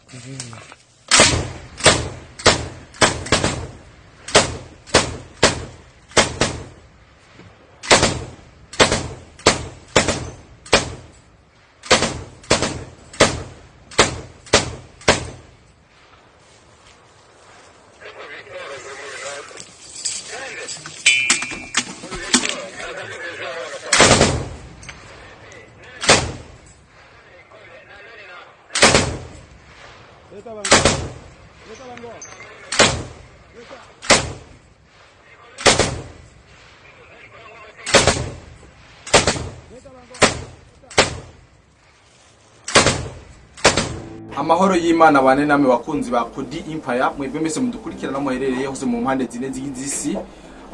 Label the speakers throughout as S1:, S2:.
S1: Leta bango. Leta bango. Leta. Leta bango.
S2: Amahoro y'Imana bane namwe bakunzi ba Kodi Empire, mwebwe mwese mudukurikirana muherereye hose mu mpande zine z'isi.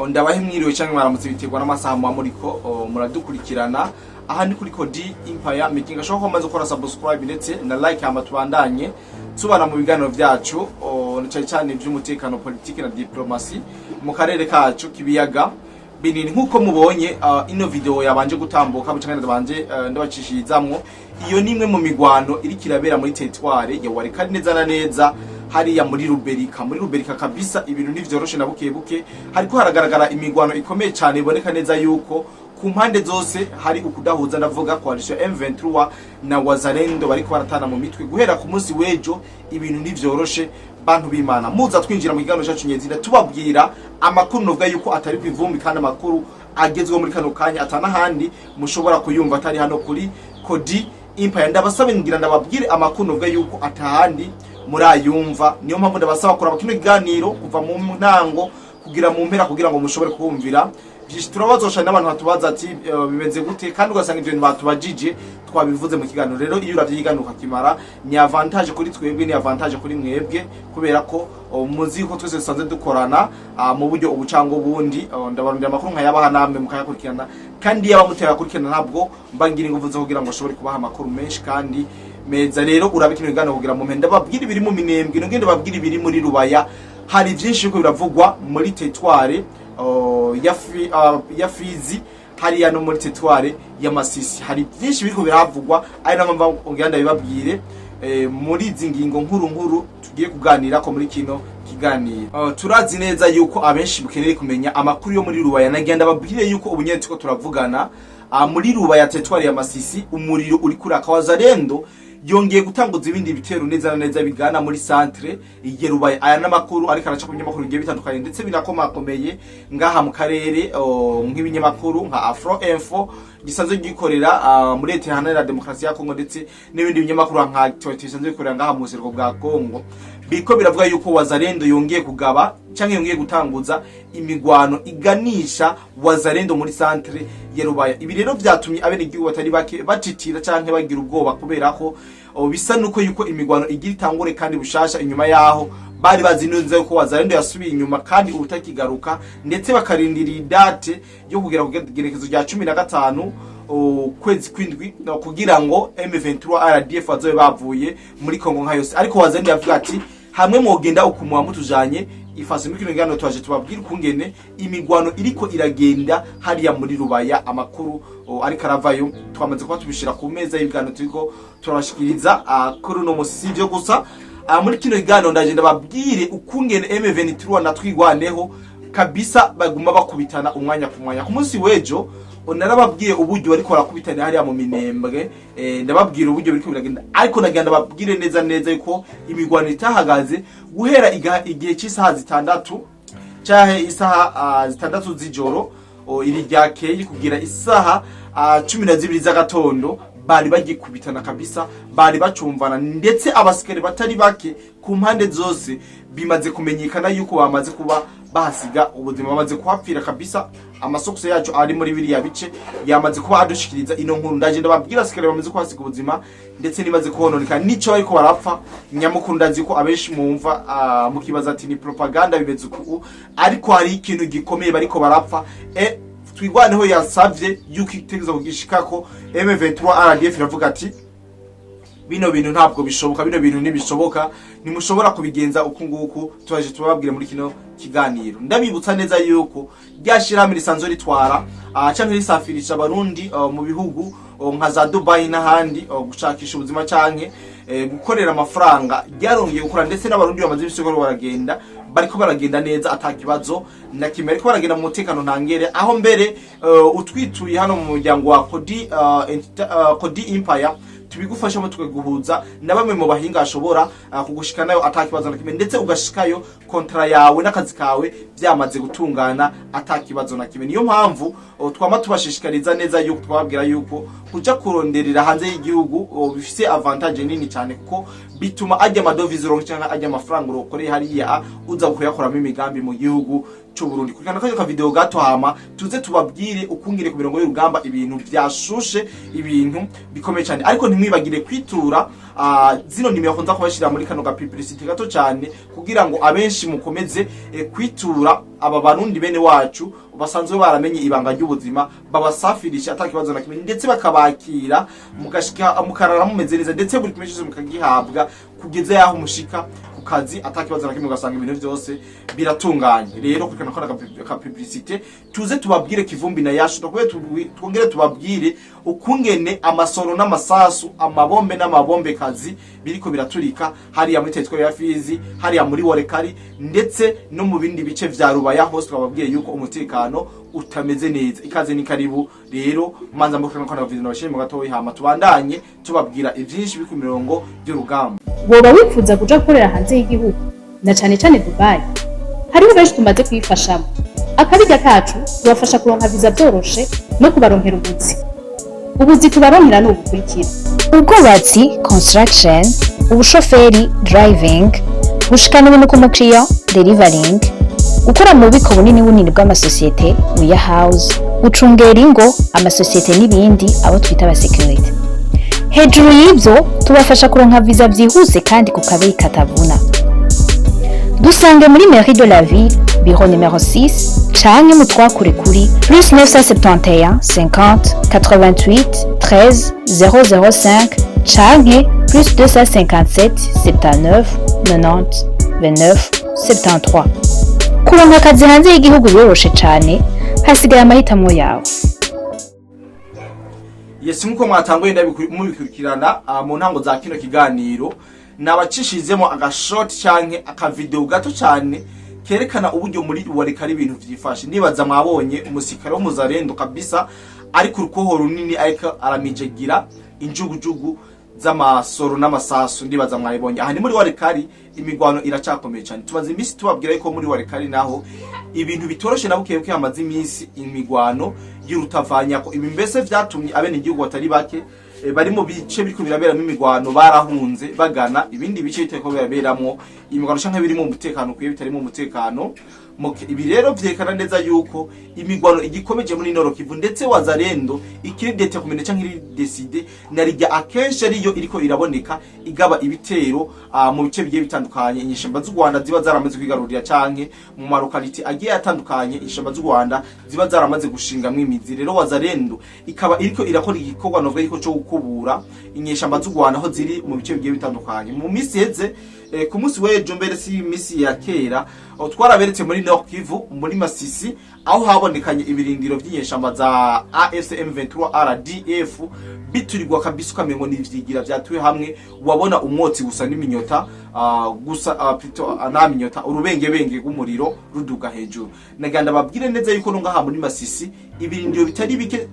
S2: Ndabahe mwiriwe canke mwaramutse, biterwa n'amasaha muba muriko muradukurikirana. Aha ni kuri Kodi Empire making sure ko mumaze gukora subscribe ndetse na like, hama tubandanye tubana mu biganiro vyacu, na cane cane ivy'umutekano, politiki na diplomasi mu karere kacu k'ibiyaga binini. Nk'uko mubonye ino video yabanje gutambuka canke ndabanje ndabacishirizamwo, iyo ni imwe mu migwano iriko irabera muri territoire ya Walikale, neza na neza hariya muri Ruberika. Muri Ruberika kabisa ibintu ntivyoroshe na buke buke. Hariko haragaragara imigwano ikomeye cane, iboneka neza yuko ku mpande zose hari ukudahuza. Ndavuga coalition M23 na Wazalendo, bariko baratana mu mitwe guhera ku munsi w'ejo. Ibintu ntivyoroshe, bantu b'Imana. Muza twinjira mu kiganiro cyacu nyezina, tubabwira amakuru novuga yuko atari ku ivumbi, kandi amakuru agezweho muri kano kanya atanahandi mushobora kuyumva atari hano kuri Kodi Empire. Ndabasaba ngira ndababwire amakuru novuga yuko atahandi murayumva. Niyo mpamvu ndabasaba kuraba kino kiganiro kuva mu ntango kugira mu mpera, kugira ngo mushobore kumvira byinshi. Turabazwa cyane n'abantu batubaza ati bimeze gute, kandi ugasanga ibyo bintu batubajije twabivuze mu kiganiro. Rero iyo uravye ikiganiro ukakimara, ni avantage kuri twebwe, ni avantage kuri mwebwe, kubera ko muzi ko twese dusanzwe dukorana mu buryo ubu cyangwa ubundi. Ndabarondera amakuru nkayabaha, namwe mukayakurikirana, kandi iyo abamutera akurikirana ntabwo mba ngira ingufu zo kugira ngo ashobore kubaha amakuru menshi kandi meza. Rero urabe kino kiganiro kugira mu mpenda babwire ibiri mu Minembwe, nongere babwire ibiri muri Rubaya. Hari byinshi biriko biravugwa muri territoire ya Fizi, hariya no muri territoire ya Masisi. Hari byinshi biriko biravugwa, ari nayo mpamvu ngira ndabibabwire muri izi ngingo nkuru nkuru tugiye kuganira ko muri kino kiganiro. Turazi neza yuko abenshi mukeneye kumenya amakuru yo muri Rubaya. Nagenda babwire yuko ubu nyene turiko turavugana, muri Rubaya, territoire ya Masisi, umuriro uri kuraka. Wazalendo yongeye gutanguza ibindi bitero neza na neza bigana muri centre ya Rubaya. Aya n'amakuru ariko araca ku binyamakuru bigiye bitandukanye ndetse binakomakomeye ngaha mu karere, nk'ibinyamakuru nka Afro Info gisanzwe gikorera muri Leta Iharanira Demokarasi ya Kongo, ndetse n'ibindi binyamakuru nka Actualité bisanzwe bikorera ngaha mu buseruko bwa Kongo. Biriko biravuga yuko Wazalendo yongeye kugaba canke yongeye gutanguza imigwano iganisha Wazalendo muri centre ya Rubaya. Ibi rero vyatumye abenegihugu batari bake batitira canke bagira ubwoba, kubera ko bisa nuko yuko imigwano igira itangure kandi bushasha, inyuma yaho bari bazi neza yuko Wazalendo yasubiye inyuma kandi ubutakigaruka, ndetse bakarindira idate yo kugera ku gerekezo rya 15 kwezi kw'indwi, no, kugira ngo M23 RDF bazobe bavuye muri Kongo nka yose. Ariko Wazalendo yavuga ati hamwe mwogenda ukumuha mutujanye ifasi. Muri kino kiganiro twaje tubabwira ukungene imigwano iriko iragenda hariya muri Rubaya. Amakuru ariko aravayo twamaze kuba tubishira ku meza y'ibiganiro turiko turabashikiriza kuri uno musi. Si ivyo gusa, muri kino kiganiro ndaje ndababwire ukungene M23 na Twigwaneho kabisa baguma bakubitana umwanya ku mwanya. Ku munsi w'ejo narababwiye uburyo bariko barakubitana hariya mu Minembwe, ndababwira uburyo biriko biragenda, ariko nagira ndababwire neza neza yuko imigwano itahagaze guhera igihe cy'isaha 6 canke isaha 6 z'ijoro iri ryakeye kugira isaha 12 z'agatondo. Bari bagikubitana kabisa, bari bacumvana, ndetse abasikari batari bake ku mpande zose bimaze kumenyekana yuko bamaze kuba bahasiga ubuzima, bamaze kuhapfira kabisa. Amasoko yacu ari muri biriya bice yamaze kuba adushikiriza ino nkuru. Ndaje ndababwira abasikari bamaze kuhasiga ubuzima ndetse nimaze kubononeka nico bariko barapfa nyamukuru. Ndazi ko abenshi mumva mukibaza ati ni propaganda, bimeze uku, ariko hari ikintu gikomeye bariko barapfa. Twigwaneho yasavye yuko itegerezwa kugishikako. M23 RDF iravuga ati bino bintu ntabwo bishoboka, bino bintu ntibishoboka, ntimushobora kubigenza uku nguku. Turaje tubabwire muri kino kiganiro. Ndabibutsa neza yuko rya shirahamwe risanzwe ritwara canke risafirisha Abarundi mu bihugu nka za Dubai n'ahandi gushakisha ubuzima canke gukorera amafaranga ryarongeye gukora, ndetse n'Abarundi bamaze imisi bariko baragenda, bariko baragenda neza ata kibazo na kimwe, ariko baragenda mu mutekano ntangere. Aho mbere utwituye hano mu muryango wa Kodi, Kodi Empire, tubigufashamo tukaguhuza na bamwe mu bahinga bashobora kugushikanayo ata kibazo na kimwe, ndetse ugashikayo contrat yawe n'akazi kawe byamaze gutungana ata kibazo na kimwe. Niyo mpamvu twama tubashishikariza neza yuko twababwira yuko kuja kuronderera hanze y'igihugu bifise avantage nini cyane, kuko bituma ajya ama devises uronka cyangwa ajya amafaranga urokoreye hariya uza kuyakoramo imigambi mu gihugu c'u Burundi. Kurikana kayo ka video gato, hama tuze tubabwire ukungire ku mirongo y'urugamba ibintu vyashushe, ibintu bikomeye cyane. Ariko ntimwibagire kwitura zino nimero nza kubashira muri kano ga publicity gato cyane, kugira ngo abenshi mukomeze kwitura aba Barundi bene wacu basanzwe baramenye ibanga ry'ubuzima, babasafirisha ata kibazo na kimwe, ndetse bakabakira mugashika mukarara mumeze neza, ndetse buri kimwe cyose mukagihabwa kugeza yaho mushika ku kazi ata kibazo na kimwe, ugasanga ibintu byose biratunganye. Rero kurikana kano ka publicité, tuze tubabwire kivumbi na yashu, twongere tubabwire ukungene amasoro n'amasasu, amabombe n'amabombe kazi biriko biraturika hariya muri territoire ya Fizi, hariya muri Walikale, ndetse no mu bindi bice vya Rubaya hose. Twababwiye yuko umutekano utameze neza. Ikaze ni karibu. Rero manza mukana kano video nabashimye mu gatoyi, hama tubandanye tubabwira ivyinshi biri ku mirongo y'urugamba.
S3: Woba wifuza kuja gukorera hanze y'igihugu, na cane cane Dubai? Hariho benshi tumaze kuyifashamo. Akabirya kacu tubafasha kuronka viza vyoroshe no kubaronkera ubuzi. Ubuzi tubaronkera ni ubukurikira:
S4: ubwubatsi, construction, ubushoferi, driving, gushikana ibintu ku mukiriya, delivering, gukora mu bubiko bunini bunini bw'amasosiyete, warehouse, gucungera ingo, amasosiyete n'ibindi, abo twita abasekirite. Hejuru y'ibyo, tubafasha kuronka viza byihuse kandi ku kabeyi katavuna. Dusange muri mairie de la ville, bureau numéro 6, canke mutwakure kuri +971 50 88 13 005 canke +257 79 90 29 73. Kuronka akazi hanze y'igihugu biroroshe cane, hasigaye amahitamo yawe.
S2: Yes, nkuko mwatanguye mubikurikirana mu ntango za kino kiganiro, nabacishizemo agashort canke akavideo gato cyane kerekana uburyo muri Walikale ibintu vyifashe. Ndibaza mwabonye umusirikare w'umuzarendo kabisa ari ku rukoho runini, ariko aramijegira injugujugu z'amasoro n'amasasu. Ndibaza mwabibonye. Aha ni muri Walikale, imigwano iracakomeye cyane. Tumaze iminsi tubabwira yuko muri Walikale naho ibintu bitoroshe na buke buke, hamaze iminsi imigwano y'urutavanyako. Ibi mbese vyatumye abene igihugu batari bake bari mu bice biriko biraberamo imigwano barahunze bagana ibindi bice bitariko biraberamwo imigwano canke birimo umutekano ukwiye, bitarimo umutekano muke. Ibi rero vyerekana neza yuko imigwano igikomeje muri Nord Kivu, ndetse Wazalendo ikiri déterminée canke iri décidée, na rijya akenshi ariyo iriko iraboneka igaba ibitero mu bice bigiye bitandukanye inyeshamba z'u Rwanda ziba zaramaze kwigarurira, canke mu ma localités agiye atandukanye inyeshamba z'u Rwanda ziba zaramaze gushingamwo imizi. Rero Wazalendo ikaba iriko irakora igikorwa novuga yuko cyo gukubura inyeshamba z'u Rwanda aho ziri mu bice bigiye bitandukanye. Mu minsi iheze, ku munsi w'ejo mbere, si imisi ya kera, aho twaraberetse muri Nord Kivu, muri Masisi, aho habonekanye ibirindiro vy'inyeshamba za AFC M23 RDF biturirwa kabisa, ukamengo ni ivyigira vyatuye hamwe. Wabona umwotsi gusa n'iminyota gusa, plutôt nta minyota, urubengebenge rw'umuriro ruduga hejuru. Naganda babwire neza yuko no ngaha muri Masisi ibirindiro bitari bike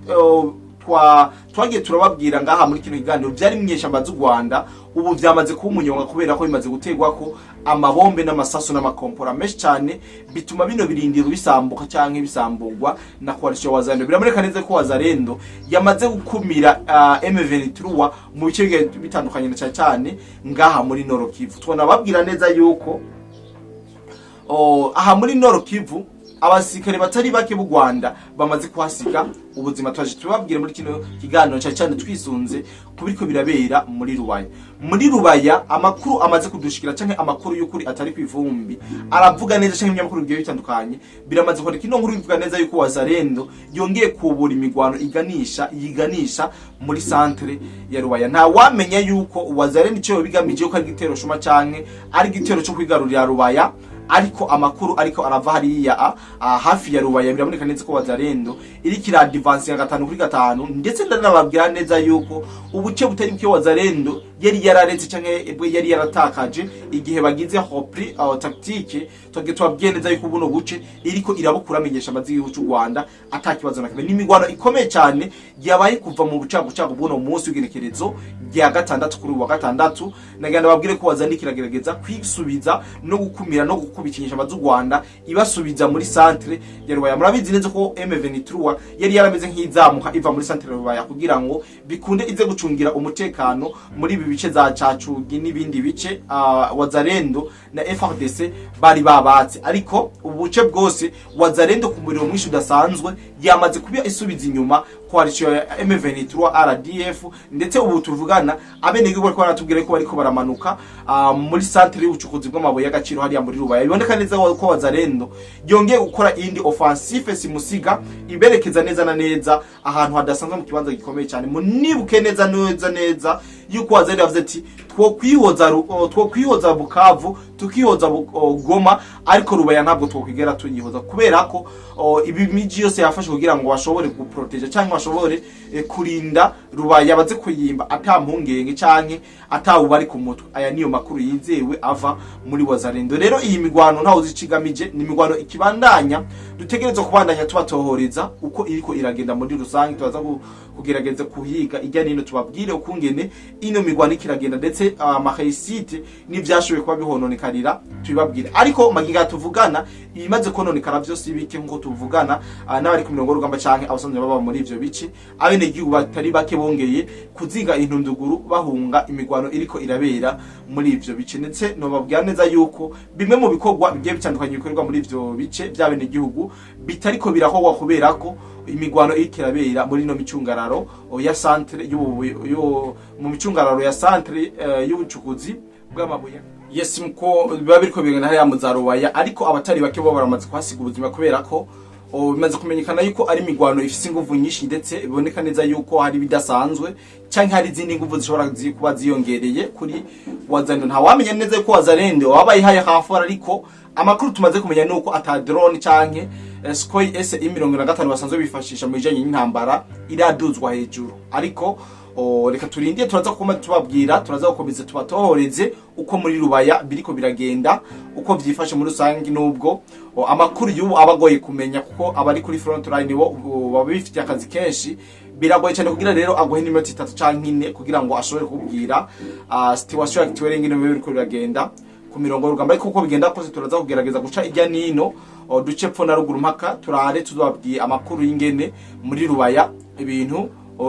S2: twagiye turababwira ngaha muri kino kiganiro byari mu z'u Rwanda, ubu vyamaze kuba umunyonga, kubera ko bimaze guterwa ko amabombe n'amasasu n'amakompora menshi cyane, bituma bino birindiro bisambuka canke bisamburwa na coalition Wazalendo. Biramureka neza ko Wazalendo yamaze gukumira M23 mu bice bigiye bitandukanye, na cyane cyane ngaha muri Nord Kivu. Tubona babwira neza yuko aha muri Nord Kivu abasirikare batari bake b'u Rwanda bamaze kuhasiga ubuzima. Twaje tubabwira muri kino kiganiro cyane cyane twisunze kubiriko birabera muri Rubaya. Muri Rubaya amakuru amaze kudushikira, canke amakuru y'ukuri atari kwivumbi, aravuga neza, canke ibinyamakuru bigiye bitandukanye biramaze kwandika ino nkuru bivuga neza yuko Wazalendo yongeye kubura imigwano iganisha yiganisha muri centre ya Rubaya. Nta wamenya yuko Wazalendo ico bigamije, ko ari igitero shuma canke ari igitero cyo kwigarurira Rubaya. Ariko amakuru ariko arava hariya hafi ya Rubaya, biraboneka neza ko Wazalendo iriko ira-advance 5 kuri 5. Ndetse ndanababwira neza yuko ubuce butari buke Wazalendo yari yararetse canke bwe yari yaratakaje igihe bagize repli tactique, twebwe tubabwiye neza yuko buno buce iriko irabukura amenyesha amazi y'igihugu cy'u Rwanda ata kibazo na kimwe. N'imigwano ikomeye cyane yabaye kuva mu bucagucagu buno munsi w'igenekerezo rya 6 kuri uyu wa gatandatu. Nagenda babwire ko Wazalendo iragerageza kwisubiza no gukumira no gukubita inyeshamba z'u Rwanda, ibasubiza muri centre ya Rubaya. Murabizi neza ko M23 yari yarameze nk'izamuka iva muri centre ya Rubaya kugira ngo bikunde ize gucungira umutekano muri ibi bice za Cacugi n'ibindi bice Wazalendo na FARDC bari babatse. Ariko ubuce bwose Wazalendo ku muriro mwinshi udasanzwe yamaze kuba isubiza inyuma coalition ya M23 RDF. Ndetse ubu tuvugana abenegihugu bariko baratubwira ko bariko baramanuka muri centre y'ubucukuzi bw'amabuye y'agaciro hariya muri Rubaya. Biboneka neza ko Wazalendo yongeye gukora indi offensive simusiga, iberekeza neza na neza ahantu hadasanzwe mu kibanza gikomeye cyane. Munibuke neza neza neza yuko Wazalendo yavuze ati two kwihoza Bukavu, tukihoza Goma, ariko Rubaya ntabwo twokwigera tuyihoza, kubera ko ibi miji yose yafashe kugira ngo bashobore guproteger cyangwa bashobore kurinda Rubaya, baze kuyimba ata mpungenge canke atawuba ku mutwe. Aya niyo makuru yizewe ava muri Wazalendo. Rero iyi migwano ntawe uzicigamije, ni imigwano ikibandanya, dutegerezwa kubandanya tubatohoreza uko iriko iragenda muri rusange. Tubaza kugerageza kuhiga ijya nino, tubabwire ukungene ino migwano ikiragenda, ndetse amahayisite n'ivyashoboye kuba bihononekarira tubibabwire. Ariko magingo tuvugana, ibimaze kononekara vyose bike nkuko tuvugana n'abari ku mirongo y'urugamba canke abasanzwe baba muri ivyo bice, abenegihugu batari bake bongeye kuzinga intunduguru bahunga imigwano iriko irabera muri ivyo bice. Ndetse nobabwira neza yuko bimwe mu bikorwa bigiye bitandukanye bikorerwa muri ivyo bice by'abenegihugu bitariko birakorwa kubera ko imigwano iriko irabera muri ino micungararo ya centre mu micungararo ya centre y'ubucukuzi bw'amabuye. Yes, mko biba biriko bigenda hariya mu za Rubaya, ariko abatari bake bo baramaze kuhasiga ubuzima kubera ko bimaze kumenyekana yuko ari imigwano ifise inguvu nyinshi, ndetse biboneka neza yuko hari ibidasanzwe canke hari izindi nguvu zishobora kuba ziyongereye kuri Wazalendo. Ntawamenya neza yuko Wazalendo waba ihaye renfort, ariko amakuru tumaze kumenya nuko ata drone canke Sukhoi SU 75 basanzwe bifashisha mu bijanye n'intambara iraduzwa hejuru. Ariko reka turindire, turaza kuguma tubabwira, turaza gukomeza tubatohoreze uko muri Rubaya biriko biragenda, uko vyifashe muri rusange, nubwo amakuru y'ubu aba agoye kumenya kuko abari kuri front line bo baba bifitiye akazi kenshi. Biragoye cyane kugira rero aguhe n'iminota 3 canke 4 kugira ngo ashobore kubwira situation actuelle ingene biba biriko biragenda ku mirongo y'urugamba. Ariko uko bigenda kose turaza kugerageza guca ijya nino, duce pfo na ruguru, mpaka turare tuzababwiye amakuru y'ingene muri Rubaya ibintu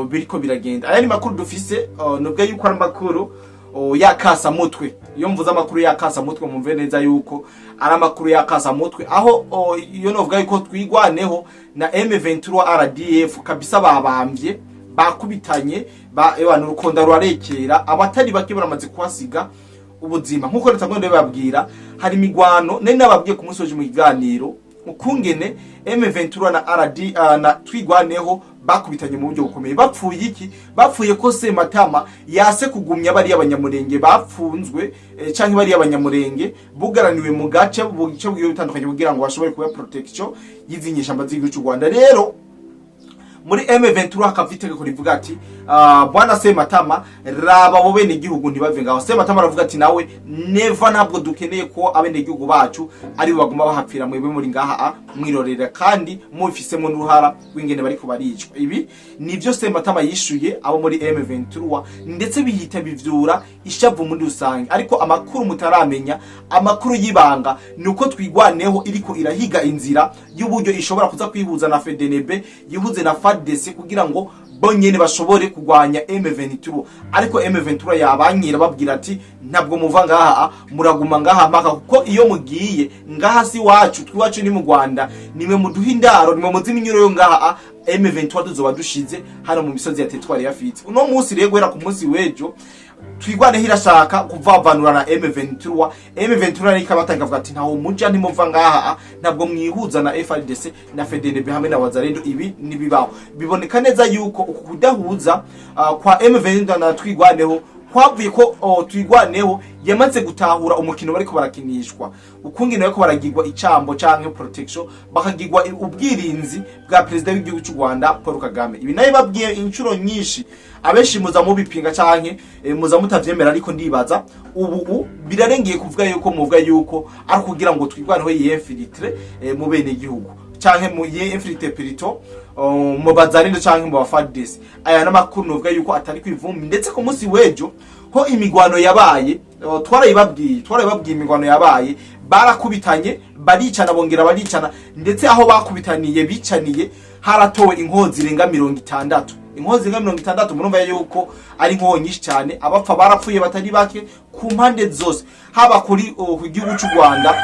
S2: biriko biragenda. Aya ni makuru dufise, nubwo yuko ari amakuru y'akasamutwe. Iyo mvuze amakuru y'akasamutwe, mumve neza yuko ari amakuru y'akasamutwe, aho iyo novuga yuko Twigwaneho na M23 RDF kabisa babambye, bakubitanye ba ewa urukonda rurarekera, abatari bake baramaze kuhasiga ubuzima. Nkuko leta ngo ndababwira, hari imigwano nari nababwiye ku munsi w'ejo mu kiganiro ukungene M23 na RD na Twigwaneho bakubitanye mu buryo bukomeye. Bapfuye iki? Bapfuye ko Sematama yase kugumya bariya abanyamurenge bapfunzwe canke bariya abanyamurenge bugaraniwe mu gace mu bice bugiye bitandukanye kugira ngo bashobore kuba protection y'izi nyeshamba z'igihugu cy'u Rwanda. Rero muri M23 hakava itegeko rivuga ati bwana Sematama, raba abo bene igihugu ntibave ngaho. Sematama aravuga ati nawe never, ntabwo dukeneye ko abene igihugu bacu ari bo baguma bahapfira, mwebwe muri ngaha mwirorera kandi mubifisemo n'uruhara rw'ingene bariko baricwa. Ibi nivyo Sematama yishuye abo muri M23, ndetse bihita bivyura ishavu muri rusange. Ariko amakuru mutaramenya, amakuru y'ibanga, ni uko Twigwaneho iriko irahiga inzira y'uburyo ishobora kuza kwihuza na FDNB, yihuze na FARDC, kugira ngo bonyene bashobore kurwanya M23. Ariko M23 yabanyira babwira ati ntabwo muva ngaha, muraguma ngaha mpaka, kuko iyo mugiye ngaha si wacu, twiwacu ni mu Rwanda, nimwe muduha indaro, nimwe muzi iminyuro yo ngaha, M23 tuzoba dushize hano mu misozi ya territoire ya Fizi. Uno munsi rero, guhera ku munsi w'ejo, Twigwaneho irashaka kuvavanura na M23. M23 rero ikabatanga avuga ati ntaho muja, ntimuva ngaha, ntabwo mwihuza na FARDC na FDNB hamwe na Wazalendo. Ibi nibibaho, biboneka neza yuko uku kudahuza kwa M23 na Twigwaneho Kwavuye ko Twigwaneho yamaze gutahura umukino bariko barakinishwa, ukungene bariko baragirwa icambo canke protection, bakagirwa ubwirinzi bwa perezida w'igihugu cy'u Rwanda Paul Kagame. Ibi nayo babwiye inshuro nyinshi, abenshi muza mubipinga canke muza mutavyemera, ariko ndibaza ubu birarengeye kuvuga yuko muvuga yuko ari kugira ngo Twigwaneho y'infiltre mu bene igihugu canke mu y'infiltre plutôt mu Bazarendo canke mu ba FARDC. Aya n'amakuru novuga yuko atari kwivumbi. Ndetse ku munsi w'ejo ho imigwano yabaye, twarayibabwiye imigwano yabaye, barakubitanye, baricana, bongera baricana. Ndetse aho bakubitaniye, bicaniye, haratowe inkozi zirenga 60. Inkozi zirenga 60, murumva yuko ari inkoho nyinshi cyane. Abapfa barapfuye batari bake ku mpande zose, haba kuri ku gihugu cy'u Rwanda,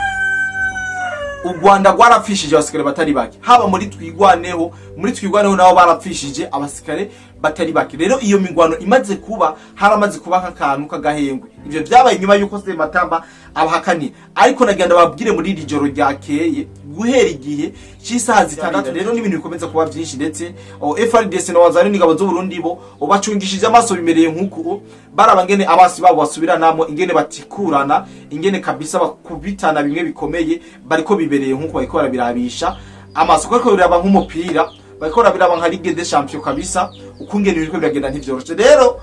S2: u Rwanda rwarapfishije abasikare batari bake, haba muri Twigwaneho. Muri Twigwaneho nabo barapfishije abasikare batari bake. Rero iyo migwano imaze kuba, haramaze kuba nk'akantu k'agahengwe. Ivyo vyabaye nyuma yuko Sematama abahakaniye. Ariko nagira ndababwire, muri iri joro ryakeye guhera igihe c'isaha 6, rero n'ibintu bikomeza kuba vyinshi. Ndetse FARDC na Wazalendo, ingabo z'u Burundi, bo bacungishije amaso, bimereye nk'uku baraba ngene abasi babo basubiranamo, ingene batikurana, ingene kabisa bakubitana bimwe bikomeye. Bariko bibereye nk'uko bariko barabirabisha amaso, kuko biraba nk'umupira, bariko barabiraba nka Ligue des Champions kabisa. Ukungene biriko biragenda ntivyoroshe. Rero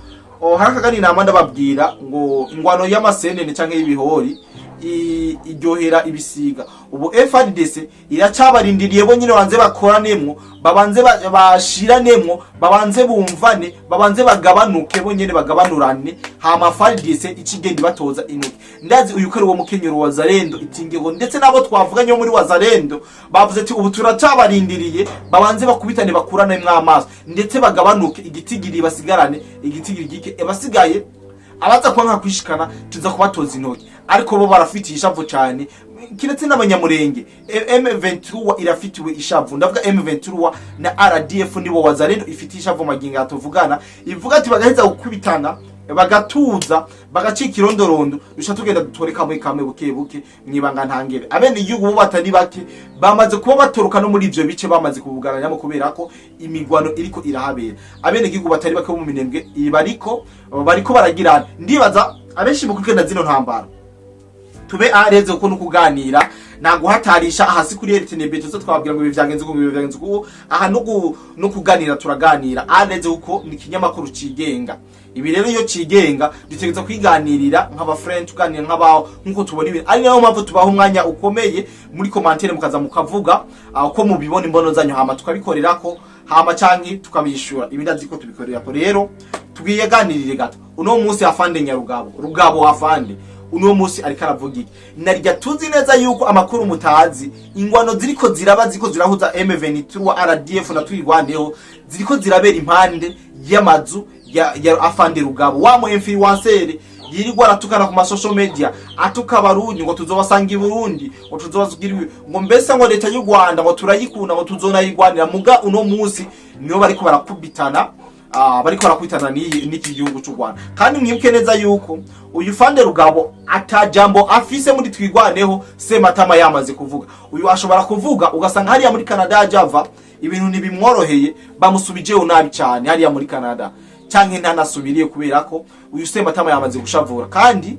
S2: hari akagani nama ndababwira ngo ingwano y'amasenene canke y'ibihori iryohera ibisiga. Ubu FARDC iracabarindiriye bo nyine banze bakoranemwo, babanze bashiраnemwo, babanze bumvane, babanze bagabanuke bo nyene, bagabanurane, hama FARDC ikigenda batoza intoki. Ndazi uyu ko ari uwo mukenyero wa Zalendo itingeho, ndetse nabo twavuganye bo muri Wazalendo bavuze ati ubu turacabarindiriye, babanze bakubitane, bakurane mw'amaso, ndetse bagabanuke igitigiri, basigarane igitigiri gike. Abasigaye abaza kuba nka kwishikana tuza kubatoza intoki, ariko bo barafitiye ishavu cyane, kiretse n'abanyamurenge. M23 irafitiwe ishavu, ndavuga M23 na RDF, nibo Wazalendo ifitiye ishavu magingo tuvugana. Ivuga ati bagaheza gukubitana, bagatuza, bagacika irondorondo, dusha tugenda dutore kamwe kamwe, buke buke, mwibanga ntangere. Abene igihugu bo batari bake bamaze kuba batoroka no muri ivyo bice, bamaze kubugaranyamo kubera ko imigwano iriko irahabera. Abene igihugu batari bake bo mu Minembwe bariko baragirana. Ndibaza abenshi mu kurikirana zino ntambara, tube areze kuko no kuganira nta guhatarisha. Aha si kuri RTNB tuzo twababwira ngo ibi vyagenze uku, ibi vyagenze uku. Aha no kuganira turaganira areze kuko ni ikinyamakuru cigenga. Ibi rero iyo cigenga dutegereza kwiganirira nk'aba friend, tuganira nk'abaho nkuko tubona ibintu. Ari nayo mpamvu tubaha umwanya ukomeye muri commentaire, mukaza mukavuga uko mubibona, imbono zanyu, hama tukabikorerako, hama canke tukabishura. Ibi ndazi ko tubikorerako. Rero twiyaganirire gato. Uno munsi afande Nyarugabo, Rugabo afande, uno munsi ariko aravuga iki? Narya tuzi neza yuko amakuru mutazi, ingwano ziriko ziraba, ziriko zirahuza M23, RDF na Twigwaneho, ziriko zirabera impande y'amazu ya afande Rugabo, wa mu influencer yirirwa aratukana ku ma social media, atuka Abarundi ngo tuzobasanga i Burundi, ngo tuzobazugira ibi, ngo mbese ngo leta y'u Rwanda ngo turayikunda, ngo tuzonayigwanira. Muga uno munsi niyo bariko barakubitana, bariko barakubitana n'iki gihugu cy'u Rwanda. Kandi mwibuke neza yuko uyu fande Rugabo atajambo afise muri Twigwaneho. Sematama yamaze kuvuga, uyu ashobora kuvuga ugasanga hariya muri Canada java ibintu ntibimworoheye, bamusubijeho nabi cyane hariya muri Canada, canke ntanasubiriye, kubera ko uyu Sematama yamaze gushavura. Kandi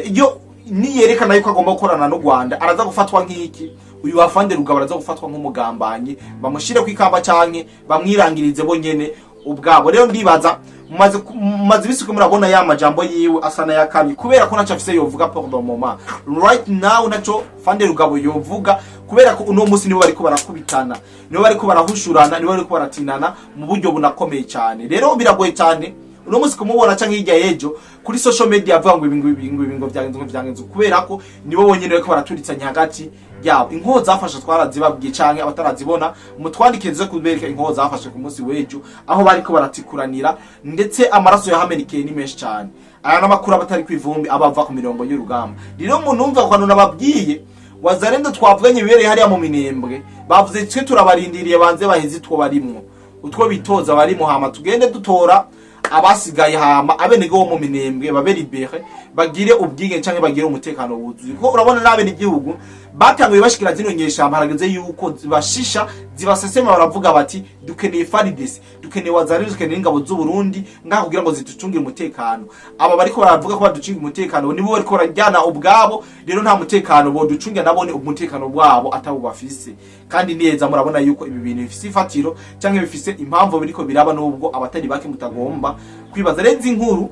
S2: iyo niyerekana yuko agomba gukorana n'u Rwanda, araza gufatwa nk'iki? Uyu afande Rugabo araza gufatwa nk'umugambanyi, bamushire ku ikamba canke bamwirangirize bo nyene ubwabo. Rero ndibaza mumaze ibisi murabona ya majambo yiwe asa n'ayakamye, kubera ko ntaco afise yovuga pour le moment. Right now naco fande Rugabo yovuga, kubera ko uno munsi nibo bariko barakubitana, nibo bariko barahushurana, nibo bariko baratinana mu buryo bunakomeye cyane. Rero biragoye cyane uno munsi kumubona canke hirya y'ejo kuri social media avuga ngo ibi, ngo ibi, ngo ibi, ngo vyagenze, ngo vyagenze, kubera ko nibo bonyene bariko baraturitanya hagati yabo. Inkoho zafashe twarazibabwiye, canke abatarazibona mutwandikire tuze kubereka inkoho zafashe ku munsi w'ejo aho bariko baratikuranira, ndetse amaraso yahamenekeye ni menshi cyane. Aya n'amakuru aba atari kw'ivumbi, aba ava ku mirongo y'urugamba. Rero umuntu wumva ko nababwiye Wazalendo twavuganye ibibereye hariya mu Minembwe, bavuze twe turabarindiriye banze baheze utwo barimwo, utwo bitoza barimo, hama tugende dutora. Abasigaye hama abenegihugu bo mu Minembwe babe libérés, bagire ubwigenge canke bagire umutekano wuzuye, kuko urabona n'abenegihugu batanguye bashikira zino nyeshamba, harageze yuko zibashisha, zibasesema. Baravuga bati: "Dukeneye FARDC, dukeneye Wazalendo, dukeneye ingabo z'u Burundi ngaha kugira ngo ziducungire umutekano." Aba bariko baravuga ko baducungira umutekano nibo bariko barajyana ubwabo. Rero nta mutekano boducungira, nabone umutekano wabo atabo bafise. Kandi neza murabona yuko ibi bintu bifise ifatiro canke bifise impamvu biriko biraba, nubwo abatari bake mutagomba kwibaza. Rero inkuru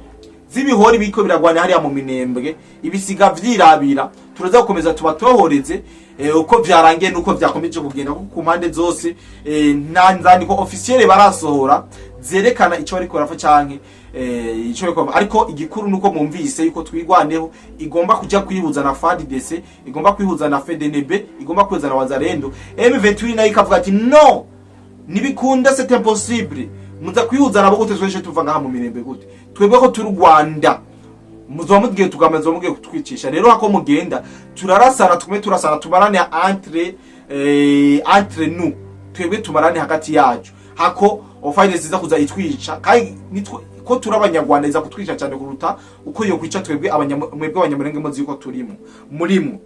S2: z'ibihori biriko biragwana hariya mu Minembwe, ibisiga vyirabira, turaza gukomeza tubatohoreze uko vyarangiye nuko vyakomeje kugenda, kuko ku mpande zose nta nzandiko officielle barasohora zerekana ico bariko barapfa canke ico bariko. Ariko igikuru nuko mwumvise yuko Twigwaneho igomba kuja kwihuza na FARDC, igomba kwihuza na FDNB, igomba kwihuza na Wazalendo. M23 nayo ikavuga ati: "No, nibikunda, c'est impossible. Muza kwihuza nabo gute? Twese tuva ngaha mu Mirembe gute? Twebwe ko turi Rwanda, muzoba mugiye tugamaze, mugiye kutwicisha. Rero hako mugenda turarasana, tugume turasana, tumarane entre nous, twebwe tumarane hagati yacu, hako ofine ziza kuza itwica. Kandi nitwe ko turi Abanyarwanda, iza kutwica cyane kuruta uko yo kwica twebwe mwebwe Abanyamurenge muzi yuko turimo murimo."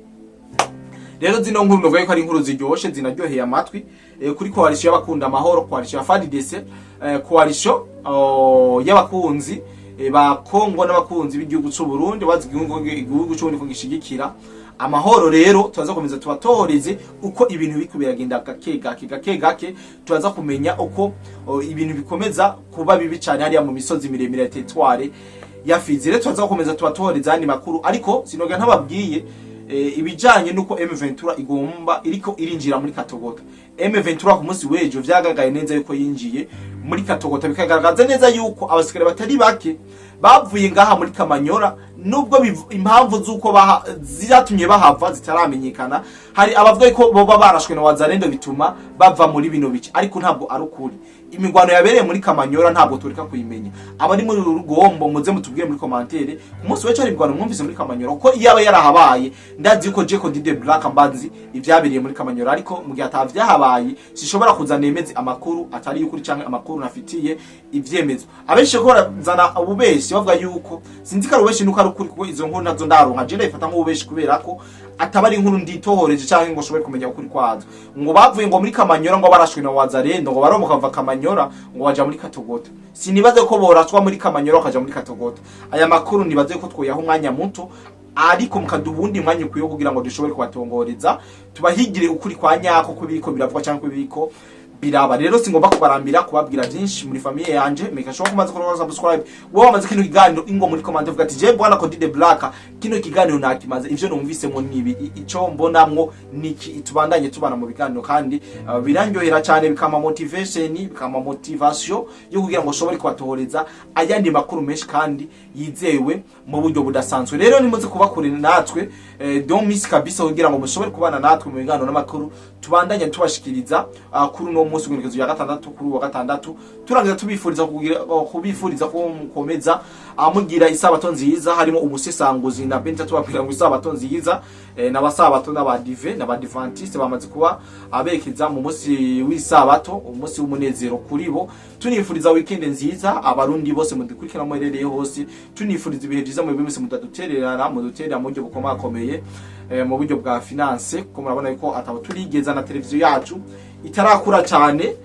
S2: Rero zino nkuru novuga yuko ari inkuru ziryoshe, zinaryoheye amatwi kuri coalition y'abakunda amahoro, coalition ya FARDC, coalition, oh, y'abakunzi ba Kongo n'abakunzi b'igihugu c'u Burundi, bazi igihugu c'u Burundi ko gishigikira amahoro. Rero turaza gukomeza tubatoreze uko ibintu biriko biragenda gake gake, gake gake. Turaza kumenya uko, oh, ibintu bikomeza kuba bibi cyane hariya mu misozi miremire ya territoire ya Fizi. Rero turaza gukomeza tubatoreze andi makuru, ariko sinoga ntababwiye ibijanye nuko M23 igomba iriko irinjira muri Katogota. M23 ku munsi w'ejo vyagaragaye neza yuko yinjiye muri Katogota, bikagaragaza neza yuko abasikare batari bake bavuye ngaha muri Kamanyora, nubwo impamvu z'uko zatumye bahava zitaramenyekana. Hari abavuga ko boba barashwe na Wazalendo bituma bava muri bino bice, ariko ntabwo ari ukuri. Imigwano yabereye muri Kamanyora ntabwo tureka kuyimenya. Abari muri uru rugombo, muze mutubwire muri commentaire, ku munsi w'ejo hari imigwano mwumvise muri Kamanyora? Kuko iyo aba yarahabaye, ndazi yuko Jeko Dide Black mbanzi ivyabereye muri Kamanyora, ariko mu gihe atavyahabaye sishobora kuza nemeze amakuru atari y'ukuri canke amakuru nafitiye ivyemezo. Abenshi ko barazana ububeshi bavuga yuko, sinzi ko ari ububeshi nuko ari ukuri, kuko izo nkuru nazo ndaronka, je ndayifata nk'ububeshi kubera ko ataba ari inkuru nditohoreje canke ngo nshobore kumenya ukuri kwazo, ngo bavuye ngo muri Kamanyora ngo barashwe na Wazalendo, ngo baromoka bava Kamanyora ngo baja muri Katogota. Sinibaze ko boraswa muri Kamanyora bakaja muri Katogota. Aya makuru nibaze ko twoyaha umwanya muto, ariko mukaduha uwundi mwanya ukwiye kugira ngo dushobore kubatongoreza, tubahigire ukuri kwa nyako kubiriko biravugwa canke kubiriko biraba. Rero singomba kubarambira kubabwira byinshi muri famille yanje. Make sure kumaze kuri subscribe. Wowe wamaze kino kiganiro, ingo muri comment uvuga ati: "Je bwana Cody Black, kino kiganiro nakimaze, ivyo numvisemo nibi, ico mbonamwo niki." Tubandanye tubana mu biganiro, kandi birandyohera cyane, bikama motivation, bikama motivation yo kugira ngo ushobore kubatohoreza ayandi makuru menshi kandi yizewe mu buryo budasanzwe. Rero nimuze kuba kure natwe, don't miss kabisa, kugira ngo mushobore kubana natwe mu biganiro n'amakuru tubandanye tubashikiriza kuri uno munsi w'indwi ya gatandatu, kuri uwa gatandatu. Turangiza tubifuriza kugira kubifuriza ko mukomeza mugira isabato nziza. Harimo umusesanguzi na Benta, tubabwira ngo isabato nziza n'abasabato n'abadive n'abadivantiste bamaze kuba aberekeza mu munsi w'isabato, umunsi w'umunezero kuri bo. Tunifuriza weekend nziza Abarundi bose mudukurikira muherereye hose. Tunifuriza ibihe byiza mu mwese mudadutererana, muduterera mu buryo bukomakomeye, mu buryo bwa finance, kuko murabona yuko atabo turigeza na televiziyo yacu itarakura cyane,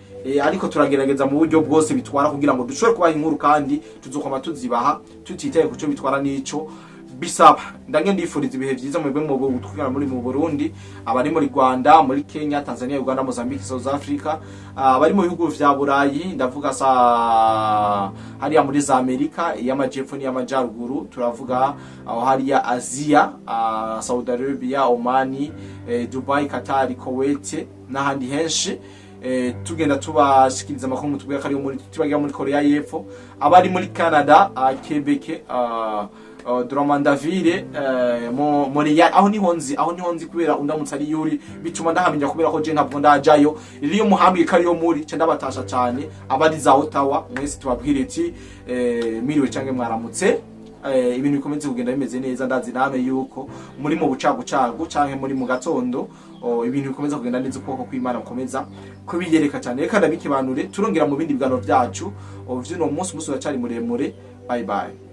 S2: ariko turagerageza mu buryo bwose bitwara kugira ngo dushobore kubaha inkuru, kandi tuzokoma tuzibaha tutitaye kuco bitwara n'ico bisaba. Ndange ndifuriza ibihe byiza mwebwe mu gutwara muri mu Burundi, abari muri Rwanda, muri Kenya, Tanzania, Uganda, Mozambique, South Africa, abari mu bihugu vya Burayi, ndavuga sa hariya muri za Amerika y'amajepfo n'iy'amajyaruguru, turavuga aho hariya Aziya, Saudi Arabia, Omani, Dubai, Qatar, Kuwait n'ahandi henshi. Tugenda tubashikiriza amakuru mutubwira ko ariyo muri, tubagira muri Korea y'Epfo, abari muri Canada, Quebec, Drummondville, Montreal, aho niho nzi, aho niho nzi kubera undamutse ari yuri bituma ndahamenya, kubera ko je ntabwo ndajayo. Rero iyo muhambwiye ko ariyo muri, ca ndabatasha cyane. Abari za Ottawa mwese, tubabwire iti miriwe canke mwaramutse. Ibintu bikomeze kugenda bimeze neza. Ndazi namwe yuko muri mu bucagucagu canke muri mu gatondo, ibintu bikomeza kugenda neza, ukuboko kw'Imana gukomeza kubiyereka cyane. Reka ndabikibanure, turongera mu bindi biganiro byacu vy'uno munsi. Umunsi uracari muremure. Bye bye.